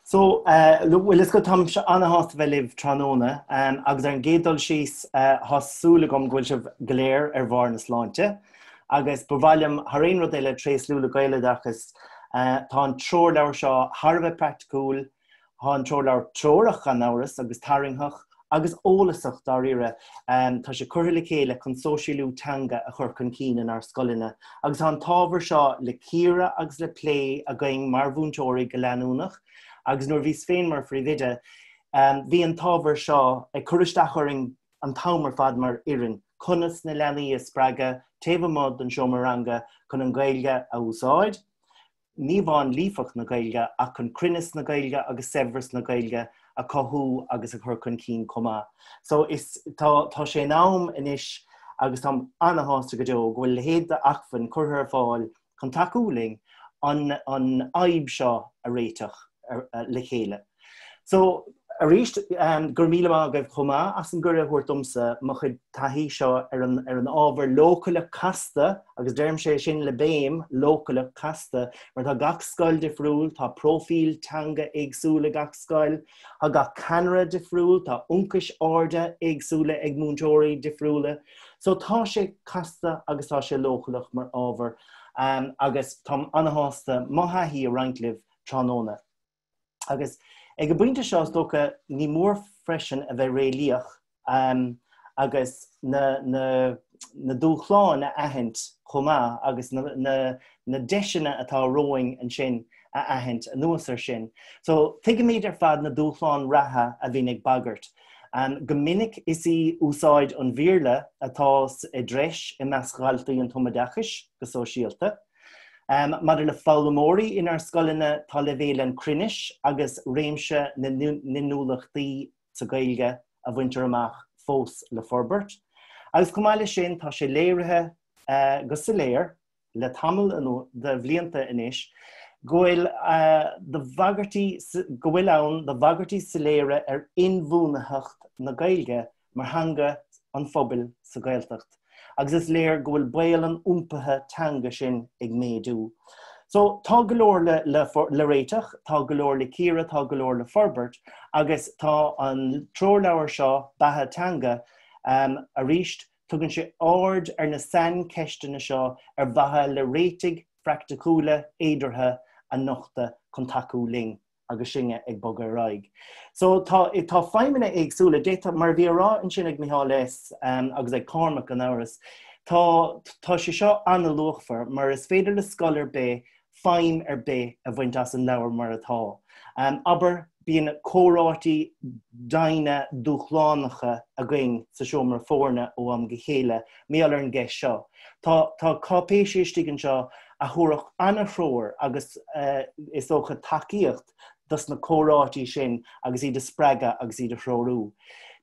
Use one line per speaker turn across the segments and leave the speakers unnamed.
So, bhuel is go táimse ana-shásta bheith libh tráthnóna agus ar an gcéad dul síos tá súil agam go bhfuil sibh go léir ar bharr na sláinte agus ba mhaith liom thar aon rud eile tréaslú le Gaeloideachas. Tá an treoirleabhar seo thar a bheith praiticiúil, Tá an treoirleabhar treorach gan amhras agus tarraingtheach agus eolasach dáiríre. Tá sé curtha le chéile chun sóisialú teanga a chur chun cinn inár scoileanna agus tá an t-ábhar seo le cíoradh agus le plé againn mar mhúinteoirí go leanúnach agus nuair a bhíos féin mar phríomhoide bhí an t-ábhar seo ag cur isteach orainn an t-am ar fad mar fhoireann, conas na leanaí a spreagadh taobh amuigh den seomra ranga chun an Ghaeilge a úsáid. ní amháin líofacht na Gaeilge ach chun cruinneas na Gaeilge agus saibhreas na Gaeilge a chothú agus a chur chun cinn chomh maith. So is tá tá sé in am anois agus táim ana-shásta go deo go bhfuil a leithéid d'acmhainn curtha ar fáil chun tacú linn an an fhadhb seo a réiteach le chéile. So, arís, go raibh míle maith agaibh chomh maith as an gcuireadh a thabhairt domsa mo chuid taithí seo ar an ar an ábhar leochaileach casta, agus deirimse é sin le béim, leochaileach casta, mar tá gach scoil difriúil, tá próifíl teanga éagsúil ag gach scoil, tá gach cadhnra difriúil, tá ionchais arda éagsúla ag múinteoirí difriúla. So tá sé casta agus tá sé leochaileach mar ábhar, agus táim ana-shásta mo thaithí a roinnt libh tráthnóna. Agus ag an bpointe seo, is dócha, ní mór freisin a bheith réalaíoch agus na, na, na dúshláin a aithint chomh maith agus na, na, na deiseanna atá romhainn ansin a aithint anuas air sin. So, tuigimid ar fad na dúshláin reatha a bhíonn ag bagairt. Go minic is í úsáid an Bhéarla atá i dtreis i measc dhaltaí an tumoideachais go sóisialta. Maidir le foghlaimeoirí inár scoileanna, tá leibhéal an chruinnis agus réimse na n-inniúlachtaí sa Ghaeilge a bhaintear amach fós le forbairt. Agus chomh maith leis sin, tá sé léirithe go soiléir le tamall de bhlianta anois go bhfuil de bhagairtí go bhfuil ann do bhagairtí soiléire ar inbhuanaitheacht na Gaeilge mar theanga an phobail sa Ghaeltacht agus is léir go bhfuil baol an iompaithe teanga sin ag méadú. So tá go leor le, le, le réiteach, tá go leor le cíoradh, tá go leor le forbairt agus tá an treoirleabhar seo, Beatha Teanga, um, arís, tugann sé aird ar na saincheisteanna seo ar mhaithe le réitigh phraiticiúla fhéideartha a nochtadh chun tacú linn. agus sinne ag bogadh ar aghaidh. So tá tá feidhmeanna éagsúla, d'fhéadfadh, mar a bhí á rá ansin ag Micheál S agus ag Cormac gan amhras, tá tá sé seo an-luachmhar mar is féidir le scoil ar bith feidhm ar bith a bhaint as an leabhar mar atá. Abair, bíonn comhráití doimhne dúshlánacha againn sa seomra foirne ó am go chéile, mar gheall ar an gceist seo. Tá tá cáipéisí istigh anseo a thabharfadh an-threoir agus is dócha tacaíocht dos na comhráití sin agus iad a spreagadh agus iad a threorú.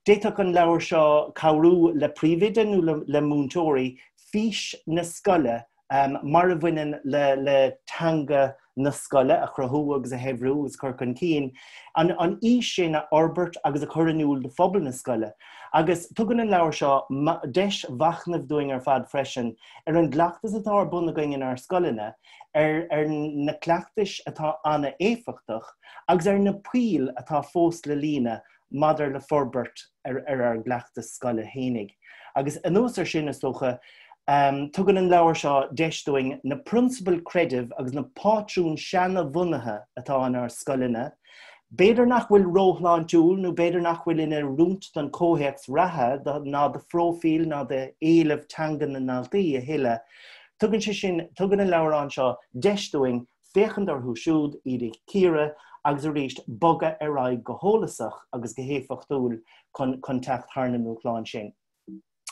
D'fhéadfadh an leabhar seo cabhrú le príomhoide nó le múinteoirí fís na scoile mar a bhaineann le teanga na scoile a chruthú agus a shaibhriú agus a chur chun cinn, an fhís sin a fhorbairt agus a chur in iúl do phobal na scoile. Agus tugann an leabhar seo deis mhachnaimh dúinn ar fad freisin ar an gcleachtas atá ar bun againn inár scoileanna, ar ar na cleachtais atá an-éifeachtach agus ar na poill atá fós le líonadh maidir le forbairt ar ar ár gcleachtas scoile fhéinig. Agus anuas ar sin, is dócha, tugann an leabhar seo deis dúinn na prionsabail creidimh agus na pátrúin seana-bhunaithe atá inár scoileanna, b'fhéidir nach bhfuil róshláintiúil nó b'fhéidir nach bhfuil in oiriúint don chomhthéacs reatha ná do phróifíl ná d'éilimh teanga na ndaltaí a thuilleadh. Tugann sé sin, tugann an leabhrán seo deis dúinn féachaint orthu siúd, iad a chíoradh agus arís bogadh ar aghaidh go heolasach agus go héifeachtúil chun chun teacht thar na ndúshláin sin.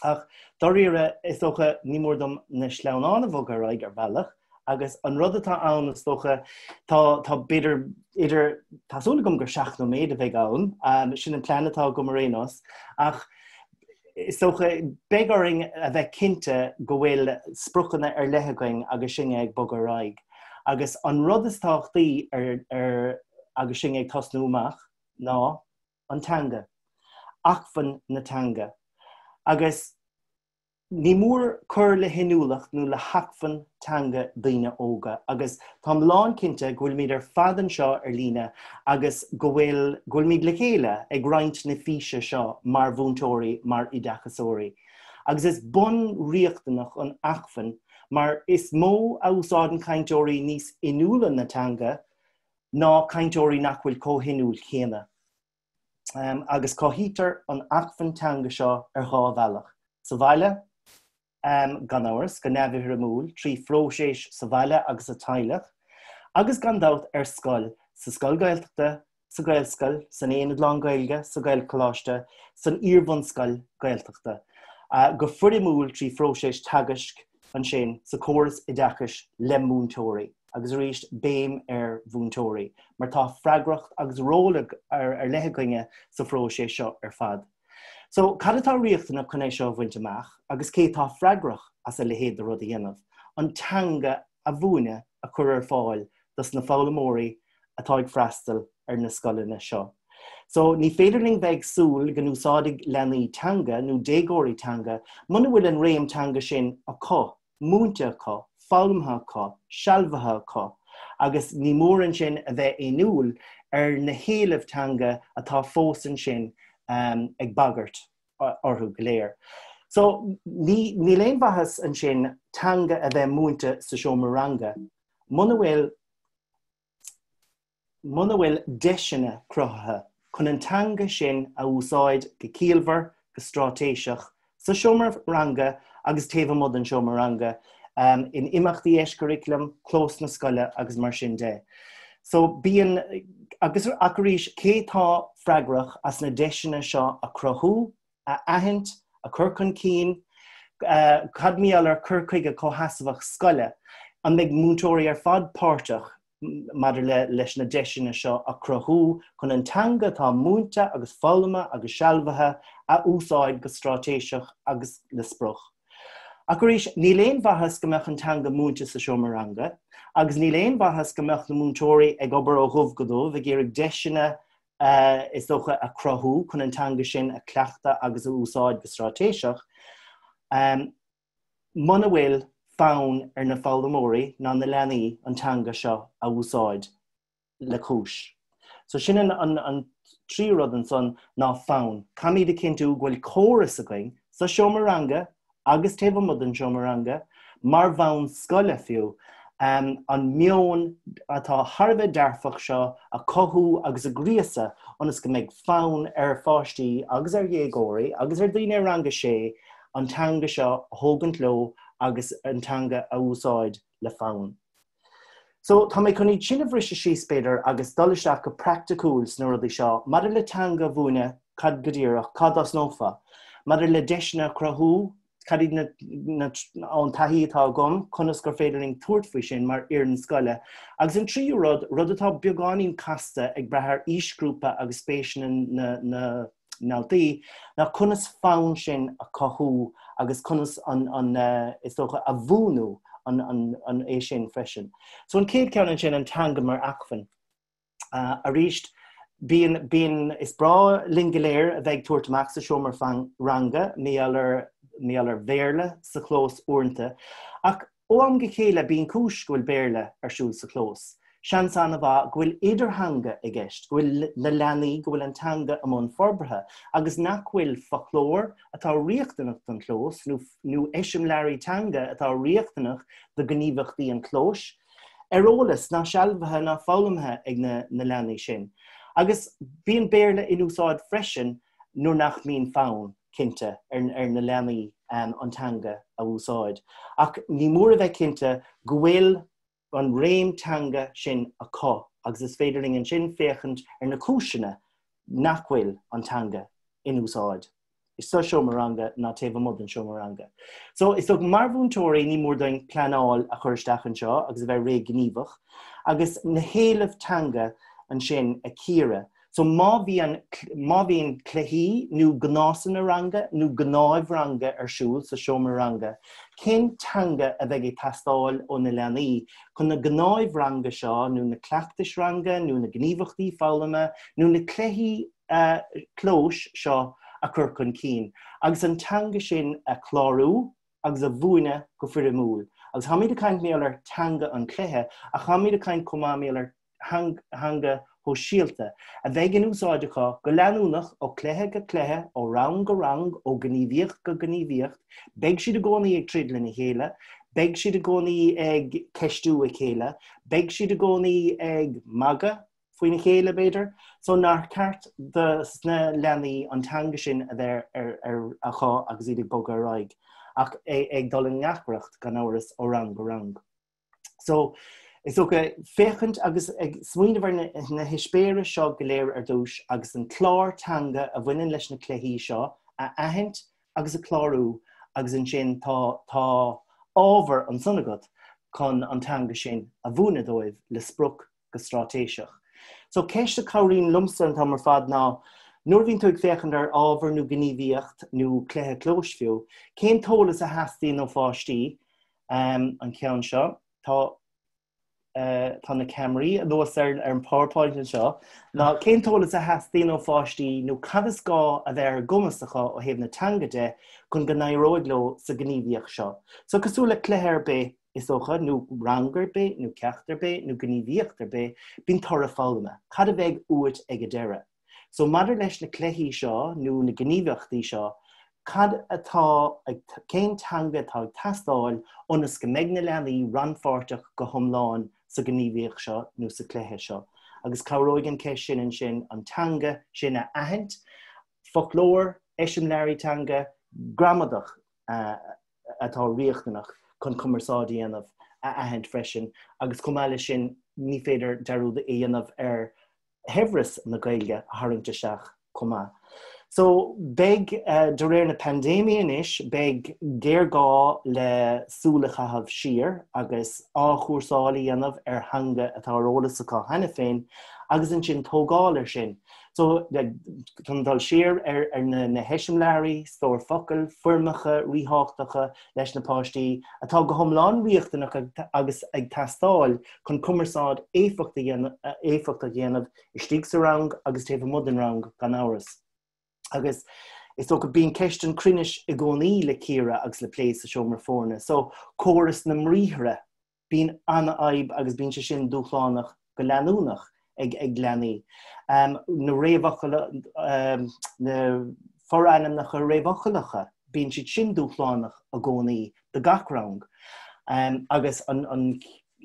Ach dáiríre, is dócha, ní mór dom na sleamhnáin a bhogadh ar aghaidh ar bhealach, agus an rud atá ann, is dócha, tá, tá b'fhéidir idir, tá súil agam gur 7 nóiméad a bheidh ann, sin an plean atá agam ar aon nós, ach is dócha, beidh orainn a bheith cinnte go bhfuil spriocanna ar leith againn agus sinne ag bogadh ar aghaidh. Agus an rud is tábhachtaí ar, ar, agus sinne ag tosnú amach ná, an teanga, acmhainn na teanga. Agus Ní mór cur le hinniúlacht nó le hacmhainn teanga daoine óga agus táim lánchinnte go bhfuilimid ar fad anseo ar líne agus go bhfuil, go bhfuilimid le chéile ag roinnt na físe seo mar mhúinteoirí, mar oideachasóirí. Agus is bunriachtanach an acmhainn mar is mó a úsáideann cainteoirí níos inniúla na teanga ná cainteoirí nach bhfuil chomh hinniúil céanna. Agus cothaítear an acmhainn teanga seo ar dhá bhealach, sa bhaile, gan amhras, go neamhfhoirmiúil, trí phróiseas sa bhaile agus sa teaghlach, agus gan dabht ar scoil, sa scoil Gaeltachta, sa Ghaelscoil, san Aonad lán-Ghaeilge, sa Ghaelcholáiste, san iarbhunscoil Ghaeltachta, go foirmiúil trí phróiseas teagaisc ansin sa chóras oideachais le múinteoirí. Agus arís, béim ar mhúinteoirí, mar tá freagracht agus ról ar leith againne sa phróiseas seo ar fad. So, cad atá riachtanach chun é seo a bhaint amach, agus cé atá freagrach as a leithéid de rud a dhéanamh? An teanga a mhúineadh a chur ar fáil dos na foghlaimeoirí atá ag freastal ar na scoileanna seo. So, ní féidir linn bheith ag súil go n-úsáidfidh leanaí teanga nó déagóirí teanga muna bhfuil an réim teanga sin acu múinte acu, foghlamtha acu, sealbhaithe acu agus ní mór ansin a bheith inniúil ar na héilimh teanga atá fós ansin ag bagairt orthu go léir. So, ní, níl aon mhaitheas ansin teanga a bheith múinte sa seomra ranga muna bhfuil muna bhfuil deiseanna cruthaithe chun an teanga sin a úsáid go ciallmhar, go straitéiseach, sa seomra ranga agus taobh amuigh den seomra ranga, in imeachtaí eischuraclaim, clós na scoile agus mar sin de. So bíonn, agus ach arís, cé tá freagrach as na deiseanna seo a chruthú, a aithint, a chur chun cinn? Cad mar gheall ar cur chuige comhsheasmhach scoile? An mbeidh múinteoirí ar fad páirteach maidir le leis na deiseanna seo a chruthú chun an teanga atá múinte agus foghlamtha agus sealbhaithe a úsáid go straitéiseach agus le sprioc. Ach arís, níl aon mhaitheas go mbeadh an teanga múinte sa seomra ranga agus níl aon mhaitheas go mbeadh na múinteoirí ag obair ó dhubh go dubh ag iarraidh deiseanna is dócha a chruthú chun an teanga sin a chleachtadh agus a úsáid go straitéiseach. Muna bhfuil fonn ar na foghlaimeoirí ná na leanaí an teanga seo a úsáid le cúis. So sin an an tríú rud ansan ná fonn. Caithfimid a chinntiú go bhfuil córas againn sa seomra ranga agus taobh amuigh den seomra ranga, mar bhonn scoile fiú, an meon atá thar a bheith dearfach seo a chothú agus a ghríosadh ionas go mbeidh fonn ar pháistí agus ar dhéagóirí agus ar daoine i rang a sé an teanga seo a thógaint leo agus an teanga a úsáid le fonn. So, tá mé chun iad sin a bhriseadh síos, b'fhéidir, agus dul isteach go praiticiúil sna rudaí seo. Maidir le teanga a mhúineadh, cad go díreach, cá dtosnófá? Maidir le deiseanna a chruthú, cad iad na, na, an taithí atá agam, conas gur féidir linn tabhairt faoi sin mar fhoireann scoile? Agus an tríú rud, rud atá beagáinín casta ag brath ar aoisghrúpa agus spéiseanna na, na, ndaltaí, ná conas fonn sin a chothú agus conas an, an, is dócha, a bhuanú an, an, an, é sin freisin. So an chéad ceann ansin, an teanga mar acmhainn. Arís, bíonn, bíonn, is breá linn go léir a bheith ag tabhairt amach sa seomra ranga, mar gheall ar, mar gheall ar Bhéarla sa chlós uaireanta, ach Ó am go chéile bíonn cúis go bhfuil Béarla ar siúl sa chlós. Seans an-mhaith go bhfuil idirtheanga i gceist, go bhfuil na leanaí, go bhfuil an teanga i mbun forbartha agus nach bhfuil foclóir atá riachtanach don chlós nó nó eiseamláirí teanga atá riachtanach do ghníomhaíochtaí an chlóis ar eolas ná sealbhaithe ná foghlamtha ag na na leanaí sin. Agus bíonn Béarla in úsáid freisin nuair nach mbíonn fonn. cinnte, ar na leanaí an teanga a úsáid. Ach ní mór a bheith cinnte go bhfuil an réim teanga sin acu agus is féidir linn ansin féachaint ar na cúiseanna nach bhfuil an teanga in úsáid sa seomra ranga ná taobh amuigh den seomra ranga. So is dócha mar mhúinteoirí ní mór dúinn pleanáil a chur isteach anseo agus a bheith réamhghníomhach agus na héilimh teanga ansin a chíoradh. So má bhíonn, má bhíonn cluichí nó gnásanna ranga nó gnáimh ranga ar siúl sa seomra ranga, cén teanga a bheidh ag teastáil ó na leanaí chun na gnáimh ranga seo nó na cleachtais ranga nó na gníomhaíochtaí foghlama nó na cluichí clóis seo a chur chun cinn agus an teanga sin a chlárú? agus a mhúineadh go foirmiúil. Agus táimid ag caint mar gheall ar teanga an chluiche, ach táimid ag caint chomh maith mar gheall ar theanga shóisialta, a bheidh in úsáid acu go leanúnach ó chluiche go cluiche, ó rang go rang, ó ghníomhaíocht go gníomhaíocht. Beidh siad i gcónaí ag troid lena chéile, beidh siad i gcónaí ag ceistiú a chéile, beidh siad i gcónaí ag magadh faoina chéile, b'fhéidir. So nár cheart do na leanaí an teanga sin a bheith ar acu agus iad ag bogadh ar aghaidh, ach ag dul i ndeacracht, gan amhras, ó rang go rang. So, is dócha, féachaint agus ag smaoineamh ar na heispéiris seo go léir ar dtús agus an clár teanga a bhaineann leis na cluichí seo a aithint agus a chlárú agus ansin tá tá ábhar ansan agat chun an teanga sin a mhúineadh dóibh le sprioc go straitéiseach. So ceist a chabhraíonn liomsa an t-am ar fad ná nuair a bhíonn tú ag féachaint ar ábhar nó gníomhaíocht nó cluiche clóis fiú, cén t-eolas a theastaíonn ó pháistí An ceann seo, tá tá na ceamaraí anuas ar an PowerPoint anseo, ná cén t-eolas a theastaíonn ó pháistí nó cad is gá a bheith ar a gcumas acu ó thaobh na teanga de chun go n-éireoidh leo sa ghníomhaíocht seo. So cosúil le cluiche ar bith, is dócha, nó rang ar bith, nó ceacht ar bith, nó gníomhaíocht ar bith, bíonn toradh foghlama. Cad a bheidh uait ag an deireadh? So maidir leis na cluichí seo nó na gníomhaíochtaí seo, cad atá ag, cén teanga atá ag teastáil ionas go mbeidh na leanaí rannpháirteach go hiomlán sa ghníomhaíocht seo nó sa chluiche seo? Agus cabhróidh an ceist sin ansin an teanga sin a aithint, foclóir, eiseamláirí teanga, gramadach atá riachtanach chun cumarsáid a dhéanamh a aithint freisin agus chomh maith leis sin ní féidir dearúd a dhéanamh ar shaibhreas na Gaeilge a tharraingt isteach chomh maith. So, beidh, de réir na paindéime anois, beidh géarghá le súil a chaitheamh siar agus athchúrsáil a dhéanamh ar theanga atá ar eolas acu cheana féin agus ansin tógáil air sin. So, chun dul siar ar na heiseamláirí, stór focal, foirmeacha ríthábhachtacha leis na páistí atá go hiomlán riachtanach agus ag teastáil chun cumarsáid éifeachtach a dhéanamh istigh sa rang agus taobh amuigh den rang, gan amhras. Agus is dócha, bíonn ceist an chruinnis i gcónaí le cíoradh agus le plé sa seomra foirne. So, córas na mbriathra, bíonn an-fhadhb agus bíonn sé sin dúshlánach go leanúnach ag ag leanaí. Na réamhfhocail, na forainmneacha réamhfhocalacha, bíonn siad sin dúshlánach i gcónaí do gach rang. Agus an, an,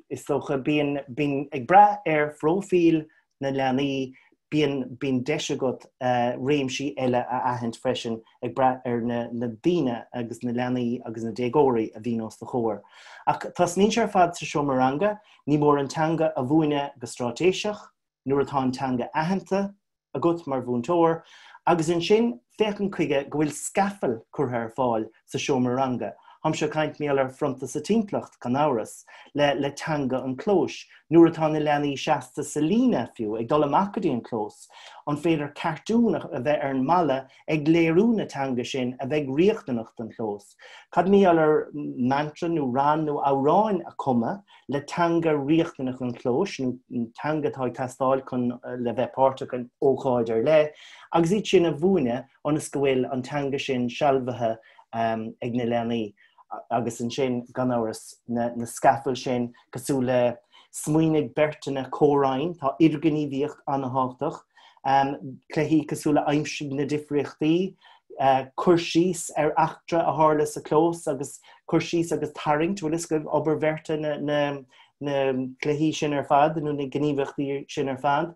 is dócha, bíonn, bíonn ag brath ar phróifíl na leanaí, bíonn, bíonn deis agat réimsí eile a aithint freisin ag brath ar na, na daoine agus na leanaí agus na déagóirí a bhíonn os do chomhair. Ach tosnaíonn sé ar fad sa seomra ranga, ní mór an teanga a mhúineadh go straitéiseach nuair atá an teanga aitheanta, agat mar mhúinteoir, agus ansin féachaint chuige go bhfuil scafall curtha ar fáil sa seomra ranga. Táimse ag caint mar gheall ar phrionta sa timpeallacht, gan amhras, le le teanga an chlóis. Nuair atá na leanaí seasta sa líne, fiú, ag dul amach go dtí an clós, an féidir cartún a bheith ar an mballa ag léiriú na teanga sin a bheidh riachtanach don chlós? Cad mar gheall ar mantra nó rann nó amhráin a cumadh le teanga riachtanach an chlóis nó teanga atá ag teastáil chun le bheith páirteach in ócáid ar leith, agus iad sin a mhúineadh ionas go bhfuil an teanga sin sealbhaithe ag na leanaí. Agus ansin, gan amhras, na scafaill sin, cosúil le smaoinigh beirteanna comhroinn, tá idirghníomhaíocht an-thábhachtach, cluichí cosúil le aimsigh na difríochtaí, cur síos ar eachtra a tharla sa chlós agus cur síos agus tarraingt, bhfuil fhios agaibh, obair bheirte na na cluichí sin ar fad nó na gníomhaíochtaí sin ar fad.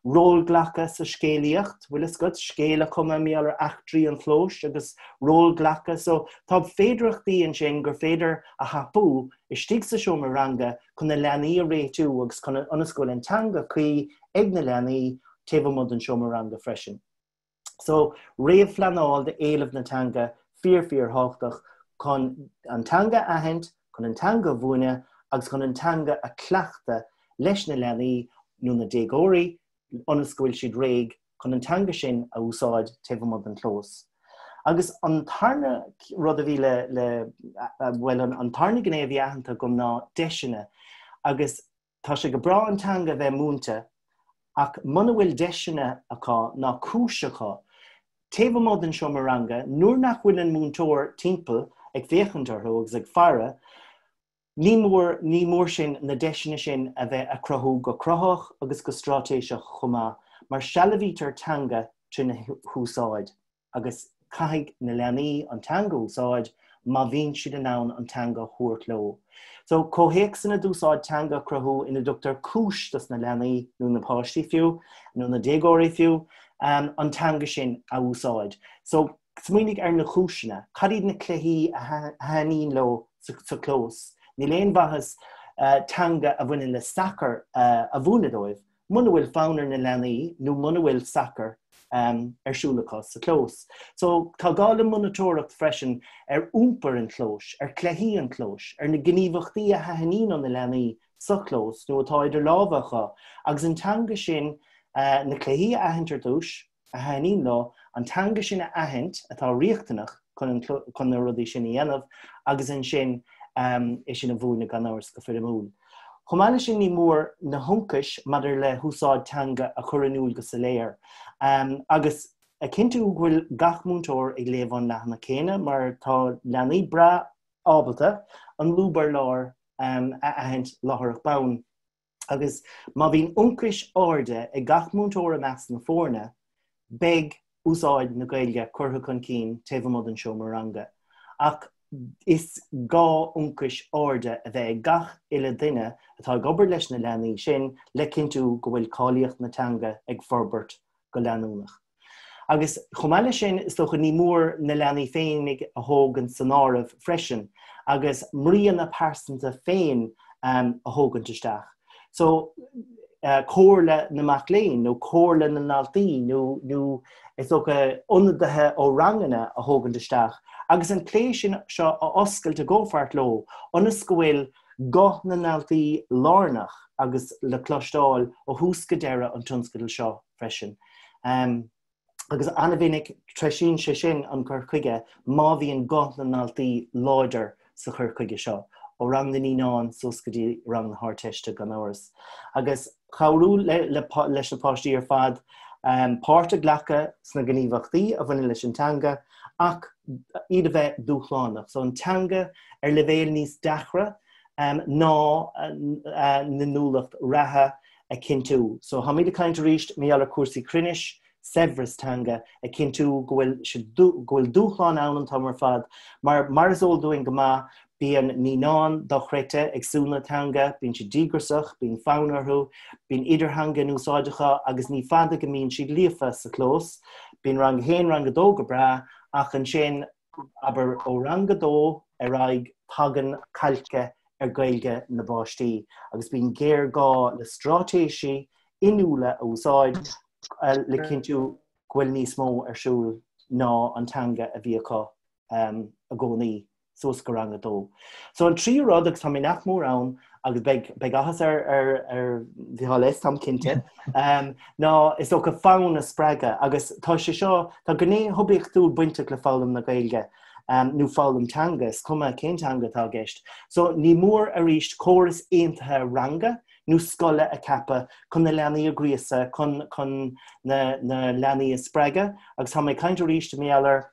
Rólghlacadh sa scéalaíocht, bhfuil fhios agat, scéal a chumadh mar gheall ar eachtraí an chlóis agus rólghlacadh. So tá féidearthachtaí ansin gur féidir a thapú istigh sa seomra ranga chun na leanaí a réitiú agus chun ionas go bhfuil an teanga cuí ag na leanaí taobh amuigh den seomra ranga freisin. So, réamhphleanáil d'éileamh na teanga fíor fíor thábhachtach chun an teanga a aithint, chun an teanga a mhúineadh agus chun an teanga a chleachtadh leis na leanaí nó na déagóirí ionas go bhfuil siad réidh chun an teanga sin a úsáid taobh amuigh den chlós. Agus an tarna rud a bhí le, le, bhuel an tarna gné a bhí aitheanta agam ná deiseanna agus Tá sé go breá an teanga a bheith múinte ach muna bhfuil deiseanna acu ná cúis acu, taobh amuigh den seomra ranga, nuair nach bhfuil an múinteoir timpeall ag féachaint orthu agus ag faire, ní mór, ní mór sin, na deiseanna sin a bheith á cruthú go cruthaitheach agus go straitéiseach chomh maith, mar sealbhaítear teanga trína húsáid. agus caithfidh na leanaí an teanga a úsáid má bhíonn siad in ann an teanga a thabhairt leo. So, comhthéacsanna d'úsáid teanga a chruthú ina dtugtar cúis dos na leanaí, nó na páistí fiú, nó na déagóirí fiú, an teanga sin a úsáid. So, smaoinigh ar na cúiseanna. Cad iad na cluichí a thaitníonn leo sa chlós? Níl aon mhaitheas teanga a bhaineann le sacar a mhúineadh dóibh muna bhfuil fonn ar na leanaí nó muna bhfuil sacar ar siúl acu sa chlós. So tá gá le monatóireacht freisin ar iompar an chlóis, ar chluichí an chlóis, ar na gníomhaíochtaí a thaitníonn ó na leanaí sa chlós nó atá idir lámha acu agus an teanga sin, na cluichí a aithint ar dtús, a thaitníonn leo, an teanga sin a aithint atá riachtanach chun chun na rudaí sin a dhéanamh agus ansin é sin a mhúineadh gan amhras go foirmiúil. Chomh maith leis sin ní mór na hionchais maidir le húsáid teanga a chur in iúl go soiléir agus a chinntiú go bhfuil gach múinteoir ag léamh an leathanach céanna mar tá leanaí breá ábalta an lúb ar lár a aithint láithreach bonn. Agus má bhíonn ionchais arda ag gach múinteoir i measc na foirne, beidh úsáid na Gaeilge curtha chun cinn taobh amuigh den seomra ranga. Ach is gá ionchais arda a bheith ag gach uile duine atá ag obair leis na leanaí sin le cinntiú go bhfuil cáilíocht na teanga ag forbairt go leanúnach. Agus chomh maith leis sin, is dócha, ní mór na leanaí féinig a thógaint san áireamh freisin agus a mbríonna pearsanta féin a thógaint isteach. So, comhairle na mac léinn nó comhairle na ndaltaí nó nó is dócha ionadaithe ó ranganna a thógaint isteach agus an plé sin seo a oscailt i gcomhpháirt leo ionas go bhfuil guth na ndaltaí lárnach agus le cloisteáil ó thús go deireadh an tionscadail seo freisin. Agus an-mhinic treisíonn sé sin an cur chuige má bhíonn guth na ndaltaí láidir sa chur chuige seo, ó rang na naíonán suas go dtí rang na hArdteiste gan amhras. Agus cabhrú leis na páistí ar fad páirt a ghlacadh sna gníomhaíochtaí a bhaineann leis an teanga ach iad a bheith dúshlánach. So an teanga ar leibhéal níos deacra ná a n-inniúlacht reatha a chinntiú. So táimid ag caint arís mar gheall ar cúrsaí cruinnis, saibhreas teanga, a chinntiú go bhfuil siad, go bhfuil dúshlán ann an t-am ar fad, mar mar is eol dúinn go maith, bíonn naíonáin dochreidte ag sú na teanga, bíonn siad díograiseach, bíonn fonn orthu, bíonn idirtheanga in úsáid acu agus ní fada go mbíonn siad líofa sa chlós. Bíonn rang a haon, rang a dó go breá ach ansin, abair ó rang a dó ar aghaidh tagann calcadh ar Ghaeilge na bpáistí agus bíonn géarghá le straitéisí inniúla a úsáid le cinntiú go bhfuil níos mó ar siúl ná an teanga a bhí acu i gcónaí suas go rang a dó. So an tríú rud, agus tá mé nach mór ann, agus beidh beidh áthas ar ar ar Mhícheál S, táim cinnte, ná is dócha fonn a spreagadh agus tá sé seo, tá gné shuibiachtúil bainteach le foghlaim na Gaeilge nó foghlaim teanga, is cuma cén teanga atá i gceist. So ní mór arís córas aontaithe ranga nó scoile a ceapadh chun na leanaí a ghríosadh, chun chun na na leanaí a spreagadh agus tá mé ag caint arís i ngeall ar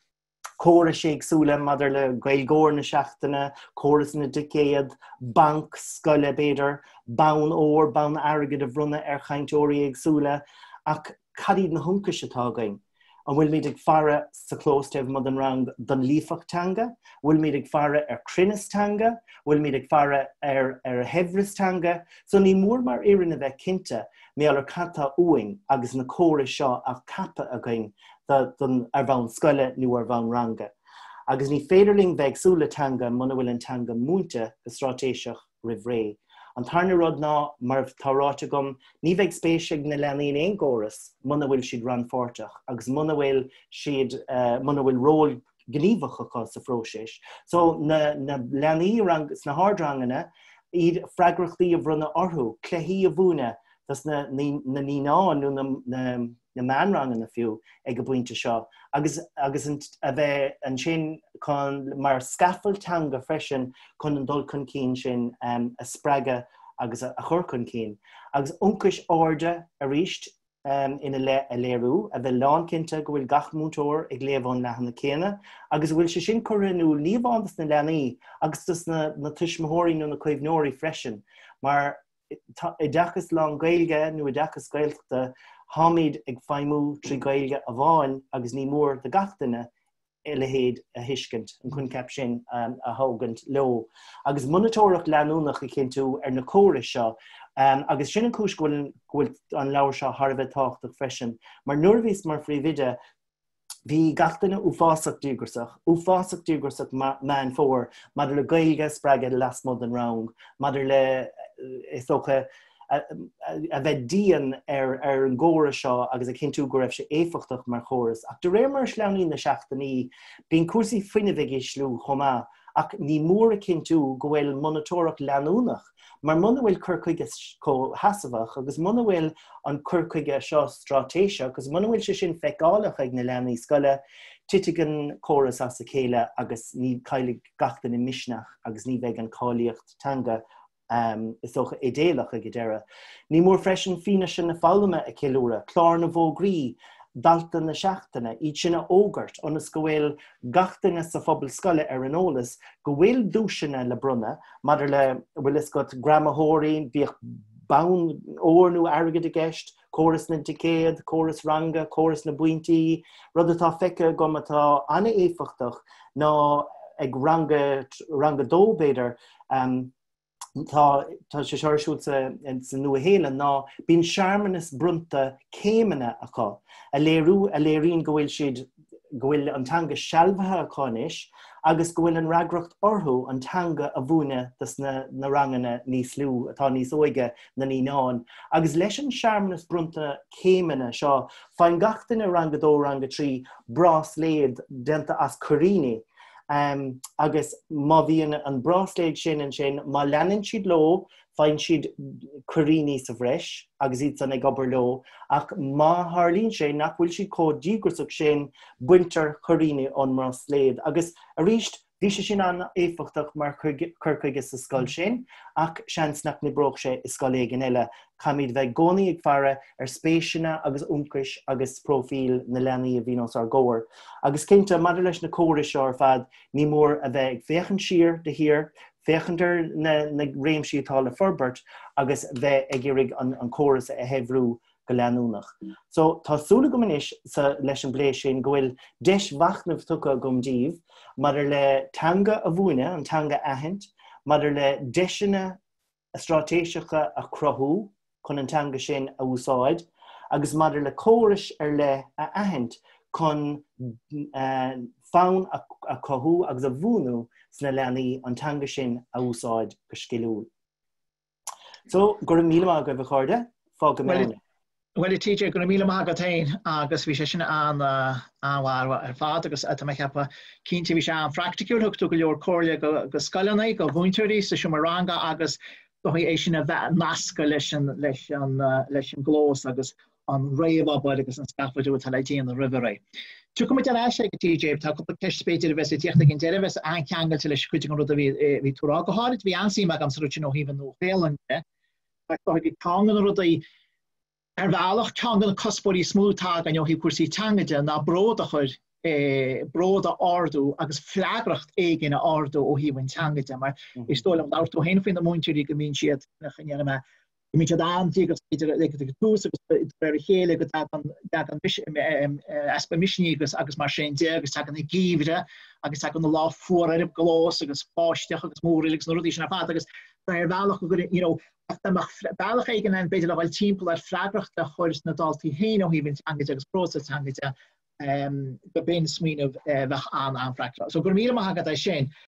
córais éagsúla maidir le Gaeilgeoir na Seachtaine, córas na dticéad, banc scoile b'fhéidir, bonn óir, bonn airgid a bhronnadh ar chainteoirí éagsúla. Ach cad iad na hionchais atá againn? An bhfuilimid ag faire sa chlós taobh amuigh den rang don líofacht teanga? An bhfuilimid ag faire ar chruinneas teanga? An bhfuilimid ag faire ar ar shaibhreas teanga? So ní mór mar fhoireann a bheith cinnte mar gheall ar cad tá uainn agus na córais seo á ceapadh againn don ar bhonn scoile nó ar bhonn ranga. Agus ní féidir linn bheith ag súil le teanga muna bhfuil an teanga múinte go straitéiseach roimh ré. An tarna rud ná, mar atá ráite agam, ní bheidh spéis ag na leanaí in aon gcóras muna bhfuil siad rannpháirteach agus muna bhfuil siad, muna bhfuil ról gníomhach acu sa phróiseas. So na na leanaí rang sna hardranganna, iad freagrachtaí a bhronnadh orthu, cluichí a mhúineadh dos na na naíonáin nó na na na meánranganna fiú ag an bpointe seo agus agus a bheith ansin chun mar scaffold teanga freisin chun an dul chun cinn sin a spreagadh agus a chur chun cinn. Agus ionchais arda arís. ina leith a léiriú, a bheith lánchinnte go bhfuil gach múinteoir ag léamh ón leathanach céanna agus go bhfuil sé sin curtha in iúl ní amháin dos na leanaí agus dos na tuismitheoirí nó na caomhnóirí freisin mar oideachas lán-Ghaeilge nó oideachas Gaeltachta táimid ag feidhmiú trí Ghaeilge amháin agus ní mór do gach duine a leithéid a thuiscint, an coincheap sin a thógaint leo, agus monatóireacht leanúnach a chinntiú ar na córais seo. Agus sin an chúis go bhfuil an leabhar seo thar a bheith tábhachtach freisin, mar nuair a bhíos mar phríomhoide, bhí gach duine uafásach díograsach, uafásach díograsach Meán Fómhair maidir le Gaeilge a spreagadh lasmuigh den rang, maidir le, is dócha, a bheith dian ar an gcóras seo agus a chinntiú go raibh sé éifeachtach mar chóras. Ach de réir mar a shleamhnaíonn na seachtainí, bíonn cúrsaí fuinnimh ag ísliú chomh maith, ach ní mór a chinntiú go bhfuil monatóireacht leanúnach, mar muna bhfuil cur chuige comhsheasmhach agus muna bhfuil an cur chuige seo straitéiseach agus muna bhfuil sé sin feiceálach ag na leanaí scoile, titfidh an córas as a chéile agus ní caillfidh gach duine misneach agus ní bheidh an cáilíocht teanga is dócha, idéalach ag an deireadh. Ní mór freisin fianaise na foghlama a cheiliúradh, clár na bhfógraí, dalta na seachtaine, iad sin a fhógairt ionas go bhfuil gach duine sa phobal scoile ar an eolas go bhfuil duaiseanna le bronnadh maidir le, bhfuil fhios agat, greamaitheoirí, bíodh bonn óir nó airgid i gceist, córas na dticéad, córas ranga, córas na bpointí. Rud atá feicthe agam atá an-éifeachtach ná ag rang, rang a dó b'fhéidir, tá tá sé seo ar siúl sa sa Nua-Shéalainn ná bíonn searmanas bronnta céimeanna acu a léiriú a léiríonn go bhfuil siad go bhfuil an teanga sealbhaithe acu anois agus go bhfuil an fhreagracht orthu an teanga a mhúineadh dos na na ranganna níos lú atá níos óige na naíonáin. Agus leis an searmanas bronnta céimeanna seo faigheann gach duine rang a dó rang a 3 bráisléad déanta as cuiríní Agus má bhíonn an bráisléad sin ansin, má leanann siad leo, faigheann siad cuiríní sa bhreis agus iad san ag obair leo, ach má tharlaíonn sé nach bhfuil siad chomh díograsach sin, baintear cuiríní ón mbráisléad. Agus arís, bhí sé sin an-éifeachtach mar chur chuige sa scoil sin, ach seans nach n-oibreodh sé i scoil éigin eile. Caithfimid bheith i gcónaí ag faire ar spéiseanna agus ionchais agus próifíl na leanaí a bhíonn os ár gcomhair. Agus cinnte, maidir leis na córais seo ar fad, ní mór a bheith ag féachaint siar de shíor, féachaint ar na réimsí atá le forbairt agus bheith ag iarraidh an córas a shaibhriú go leanúnach. So, tá súil agam anois leis an bplé sin go bhfuil deis mhachnaimh tugtha agam daoibh maidir le teanga a mhúineadh, an teanga a aithint, maidir le deiseanna straitéiseacha a chruthú chun an teanga sin a úsáid agus maidir le córais ar leith a aithint chun fonn a chothú agus a bhunú sna leanaí an teanga sin a úsáid go sciliúil. So, go raibh míle maith agaibh a chairde, fágfaidh mé ann.
Bhuel, a TJ, go raibh míle maith agat féin agus bhí sé sin an-mhaith ar fad agus tá mé ag ceapadh, cinnte bhí sé an-phraiticiúil, thug tú go leor comhairle go scoileanna, go mhúinteoirí sa seomra ranga agus dóigh é sin a bheith nasctha leis an, leis an, leis an gclós agus an réamhobair agus an scaffoldiú atá le déanamh roimhe ré. Tiocfaidh muid ar ais ag TJ, tá cúpla ceist b'fhéidir a bheas ag tíocht ag an deireadh, a bheas an-cheangailte leis cuid den rud a bhí, bhí tú a rá. Go háirid bhí an-suim agam sa rud sin ó thaobh an Nua-Shéalainn de, Mar is dóigh ceann de na rudaí, ar bhealach, ceann de na cuspóirí is mó atá againn ó thaobh cúrsaí teanga de ná bród a chur, bród a ardú agus freagracht éigin a ardú ó thaobh an teanga de, mar is dóigh liom, labhair tú féin faoi na múinteoirí go mbíonn siad, nach ndéarfaidh mé, go mbíonn siad an-díograiseach b'fhéidir ag an tús agus de réir a chéile go dtagann easpa misnigh agus agus mar sin de agus tagann an geimhreadh agus tagann an lá fuar ar an gclós agus báisteach agus múraíl agus na rudaí sin ar fad agus ar bhealach go you know, ach dá mbeadh bealach éigin ann b'fhéidir le dhul timpeall ar freagracht a chur sna daltaí féin ó thaobh an teanga de agus bród sa teanga de, go b'in smaoineamh a bheadh an-an-phraiticiúil. So go raibh míle maith agat as sin.